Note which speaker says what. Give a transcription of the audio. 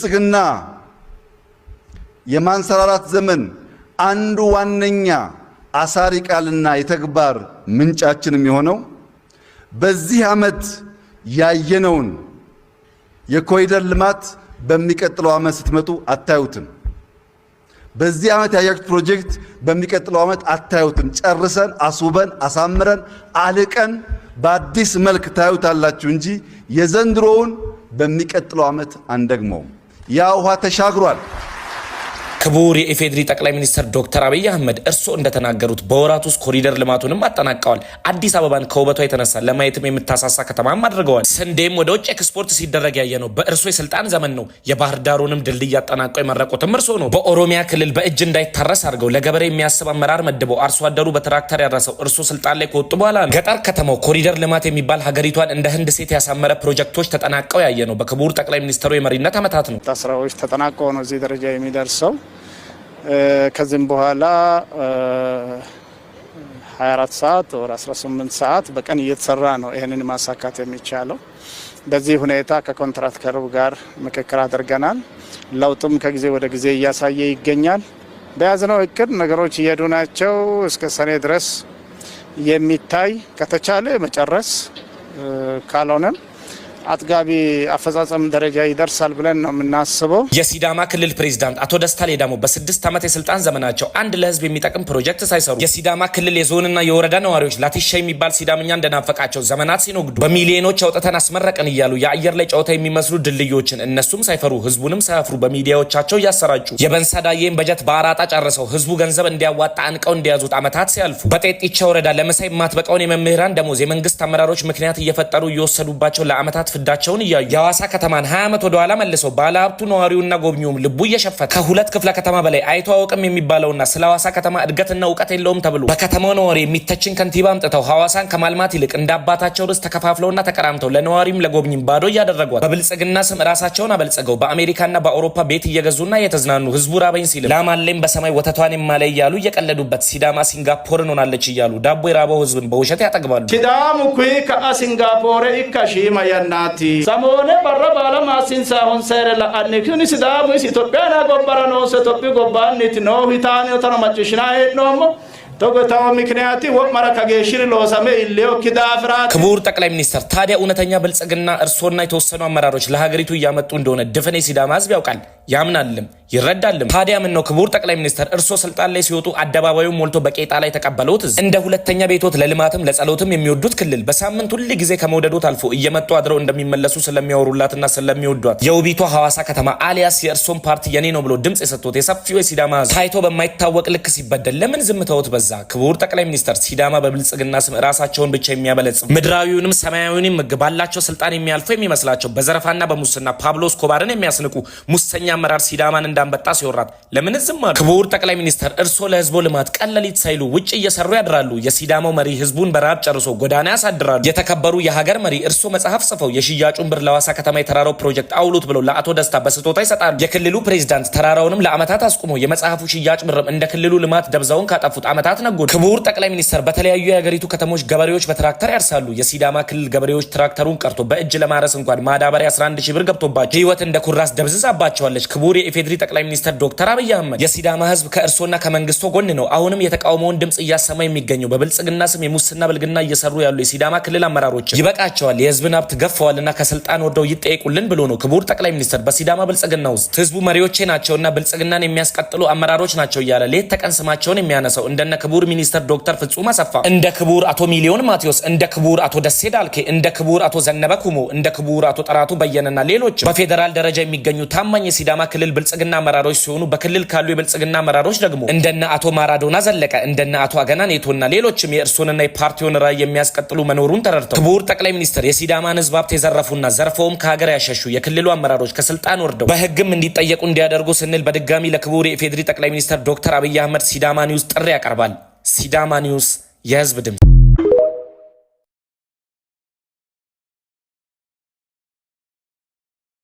Speaker 1: ብልጽግና የማንሰራራት ዘመን አንዱ ዋነኛ አሳሪ ቃልና የተግባር ምንጫችን የሚሆነው በዚህ ዓመት ያየነውን የኮሪደር ልማት በሚቀጥለው ዓመት ስትመጡ አታዩትም። በዚህ ዓመት ያያችሁት ፕሮጀክት በሚቀጥለው ዓመት አታዩትም። ጨርሰን አስውበን አሳምረን አልቀን በአዲስ መልክ ታዩታላችሁ እንጂ የዘንድሮውን በሚቀጥለው ዓመት አንደግመውም። ያ ውሃ ተሻግሯል።
Speaker 2: ክቡር የኢፌዴሪ ጠቅላይ ሚኒስትር ዶክተር አብይ አህመድ፣ እርስዎ እንደተናገሩት በወራት ውስጥ ኮሪደር ልማቱንም አጠናቀዋል። አዲስ አበባን ከውበቷ የተነሳ ለማየትም የምታሳሳ ከተማም አድርገዋል። ስንዴም ወደ ውጭ ኤክስፖርት ሲደረግ ያየ ነው በእርሶ የስልጣን ዘመን ነው። የባህር ዳሩንም ድልድይ አጠናቀው የመረቁትም እርስዎ ነው። በኦሮሚያ ክልል በእጅ እንዳይታረስ አድርገው ለገበሬ የሚያስብ አመራር መድበው አርሶ አደሩ በትራክተር ያረሰው እርሶ ስልጣን ላይ ከወጡ በኋላ ነው። ገጠር ከተማው ኮሪደር ልማት የሚባል ሀገሪቷን እንደ ህንድ ሴት ያሳመረ ፕሮጀክቶች ተጠናቀው ያየ ነው በክቡር ጠቅላይ ሚኒስትሩ የመሪነት ዓመታት ነው።
Speaker 3: ስራዎች ተጠናቀው ነው እዚህ ደረጃ የሚደርሰው። ከዚህም በኋላ 24 ሰዓት ወር 18 ሰዓት በቀን እየተሰራ ነው ይህንን ማሳካት የሚቻለው። በዚህ ሁኔታ ከኮንትራክተሩ ጋር ምክክር አድርገናል። ለውጥም ከጊዜ ወደ ጊዜ እያሳየ ይገኛል። በያዝነው እቅድ ነገሮች እየሄዱ ናቸው። እስከ ሰኔ ድረስ የሚታይ፣ ከተቻለ መጨረስ፣ ካልሆነም አጥጋቢ አፈጻጸም ደረጃ ይደርሳል ብለን ነው የምናስበው።
Speaker 2: የሲዳማ ክልል ፕሬዚዳንት አቶ ደስታ ሌዳሞ በ6 ዓመት የስልጣን ዘመናቸው አንድ ለህዝብ የሚጠቅም ፕሮጀክት ሳይሰሩ፣ የሲዳማ ክልል የዞንና የወረዳ ነዋሪዎች ላቲሻ የሚባል ሲዳምኛ እንደናፈቃቸው ዘመናት ሲኖግዱ፣ በሚሊዮኖች አውጥተን አስመረቅን እያሉ የአየር ላይ ጨዋታ የሚመስሉ ድልድዮችን እነሱም ሳይፈሩ ህዝቡንም ሳያፍሩ በሚዲያዎቻቸው እያሰራጩ፣ የበንሳ ዳዬን በጀት በአራጣ ጨርሰው ህዝቡ ገንዘብ እንዲያዋጣ አንቀው እንዲያዙት ዓመታት ሲያልፉ፣ በጤጢቻ ወረዳ ለምሳ የማትበቃውን የመምህራን ደሞዝ የመንግስት አመራሮች ምክንያት እየፈጠሩ እየወሰዱባቸው ለዓመታት ፍዳቸውን እያዩ፣ የሐዋሳ ከተማን 20 ዓመት ወደኋላ መልሰው ባለሀብቱ ነዋሪውና ጎብኚውም ልቡ እየሸፈተ፣ ከሁለት ክፍለ ከተማ በላይ አይቶ አያውቅም የሚባለውና ስለ ሐዋሳ ከተማ እድገትና እውቀት የለውም ተብሎ በከተማው ነዋሪ የሚተችን ከንቲባ አምጥተው ሐዋሳን ከማልማት ይልቅ እንደ አባታቸው ርስት ተከፋፍለውና ተቀራምተው ለነዋሪም ለጎብኚም ባዶ እያደረጓት፣ በብልጽግና ስም ራሳቸውን አበልጽገው በአሜሪካና በአውሮፓ ቤት እየገዙና እየተዝናኑ፣ ህዝቡ ራበኝ ሲል ላም አለኝ በሰማይ ወተቷን የማላይ እያሉ እየቀለዱበት፣ ሲዳማ ሲንጋፖርን ሆናለች እያሉ ዳቦ የራበው ህዝብን በውሸት ያጠግባሉ።
Speaker 4: Sidaamu kuyi ka'a Singapoore ikka shiima yannaati. Samoone barra baala maassinsahon seere la'anni kuni Sidaamu isi Itophiyaana gobbara noonse Itophiyu gobbaanniiti noohu yitaanotano macciishshinanni hee'noommo. Togo tawo ምክንያት wo'mara kageeshshiri loosame illeyokki daafiraati.
Speaker 2: ክቡር ጠቅላይ ሚኒስትር፣ ታዲያ እውነተኛ ብልጽግና እርስዎና የተወሰኑ አመራሮች ለሀገሪቱ እያመጡ እንደሆነ ድፍን የሲዳማ ህዝብ ያውቃል፣ ያምናልም፣ ይረዳልም። ታዲያ ምን ነው ክቡር ጠቅላይ ሚኒስትር፣ እርስዎ ስልጣን ላይ ሲወጡ አደባባዩን ሞልቶ በቄጣ ላይ ተቀበለውት? እንደ ሁለተኛ ቤቶት ለልማትም ለጸሎትም የሚወዱት ክልል በሳምንት ሁል ጊዜ ከመውደዶት አልፎ እየመጡ አድረው እንደሚመለሱ ስለሚያወሩላትና ስለሚወዷት የውቢቷ ሐዋሳ ከተማ አሊያስ የእርሶን ፓርቲ የኔ ነው ብሎ ድምፅ የሰጡት የሰፊው የሲዳማ ህዝብ ታይቶ በማይታወቅ ልክ ሲበደል ለምን ዝምታዎት በዛ? ክቡር ጠቅላይ ሚኒስትር፣ ሲዳማ በብልጽግና ስም ራሳቸውን ብቻ የሚያበለጽጉ፣ ምድራዊውንም ሰማያዊውንም ሕግ ባላቸው ስልጣን የሚያልፉ የሚመስላቸው፣ በዘረፋና በሙስና ፓብሎ እስኮባርን የሚያስንቁ ሙሰኛ አመራር ሲዳማን እንዳንበጣ ሲወራት ለምን ዝም አሉ? ክቡር ጠቅላይ ሚኒስትር፣ እርሶ ለህዝቦ ልማት ቀን ለሊት ሳይሉ ውጭ እየሰሩ ያድራሉ። የሲዳማው መሪ ህዝቡን በረሃብ ጨርሶ ጎዳና ያሳድራሉ። የተከበሩ የሀገር መሪ፣ እርሶ መጽሐፍ ጽፈው የሽያጩን ብር ለሐዋሳ ከተማ የተራራው ፕሮጀክት አውሉት ብለው ለአቶ ደስታ በስጦታ ይሰጣሉ። የክልሉ ፕሬዚዳንት ተራራውንም ለአመታት አስቁሞ የመጽሐፉ ሽያጭ ብርም እንደ ክልሉ ልማት ደብዛውን ካጠፉት አመታት ነጎዱ። ክቡር ጠቅላይ ሚኒስትር፣ በተለያዩ የሀገሪቱ ከተሞች ገበሬዎች በትራክተር ያርሳሉ። የሲዳማ ክልል ገበሬዎች ትራክተሩን ቀርቶ በእጅ ለማረስ እንኳን ማዳበሪያ 11 ሺህ ብር ገብቶባቸው ህይወት እንደ ኩራስ ደብዝዛባቸዋለች። ክቡር የኢፌዴሪ ጠቅላይ ሚኒስትር ዶክተር አብይ አህመድ፣ የሲዳማ ህዝብ ከእርሶና ከመንግስቶ ጎን ነው። አሁንም የተቃውሞውን ድምፅ እያሰማ የሚገኘው በብልጽግና ስም የሙስና ብልግና እየሰሩ ያሉ የሲዳማ ክልል አመራሮች ይበቃቸዋል፣ የህዝብን ሀብት ገፈዋልና ከስልጣን ወርደው ይጠየቁልን ብሎ ነው። ክቡር ጠቅላይ ሚኒስትር፣ በሲዳማ ብልጽግና ውስጥ ህዝቡ መሪዎቼ ናቸውና ብልጽግናን የሚያስቀጥሉ አመራሮች ናቸው እያለ ሌት ተቀን ስማቸውን የሚያነሳው እንደነ ክቡር ሚኒስትር ዶክተር ፍጹም አሰፋ፣ እንደ ክቡር አቶ ሚሊዮን ማቴዎስ፣ እንደ ክቡር አቶ ደሴ ዳልኬ፣ እንደ ክቡር አቶ ዘነበ ኩሞ፣ እንደ ክቡር አቶ ጥራቱ በየነና ሌሎች በፌዴራል ደረጃ የሚገኙ ታማኝ የሲዳማ ክልል ብልጽግና አመራሮች ሲሆኑ፣ በክልል ካሉ የብልጽግና አመራሮች ደግሞ እንደነ አቶ ማራዶና ዘለቀ፣ እንደነ አቶ አገና ኔቶና ሌሎችም የእርሶንና የፓርቲውን ራዕይ የሚያስቀጥሉ መኖሩን ተረድተው፣ ክቡር ጠቅላይ ሚኒስትር፣ የሲዳማን ህዝብ ሀብት የዘረፉና ዘርፈውም ከሀገር ያሸሹ የክልሉ አመራሮች ከስልጣን ወርደው በህግም እንዲጠየቁ እንዲያደርጉ ስንል በድጋሚ ለክቡር የኢፌዴሪ ጠቅላይ ሚኒስትር ዶክተር አብይ አህመድ ሲዳማ ኒውስ ጥሪ ያቀርባል። ሲዳማ ኒውስ፣ የህዝብ ድምፅ።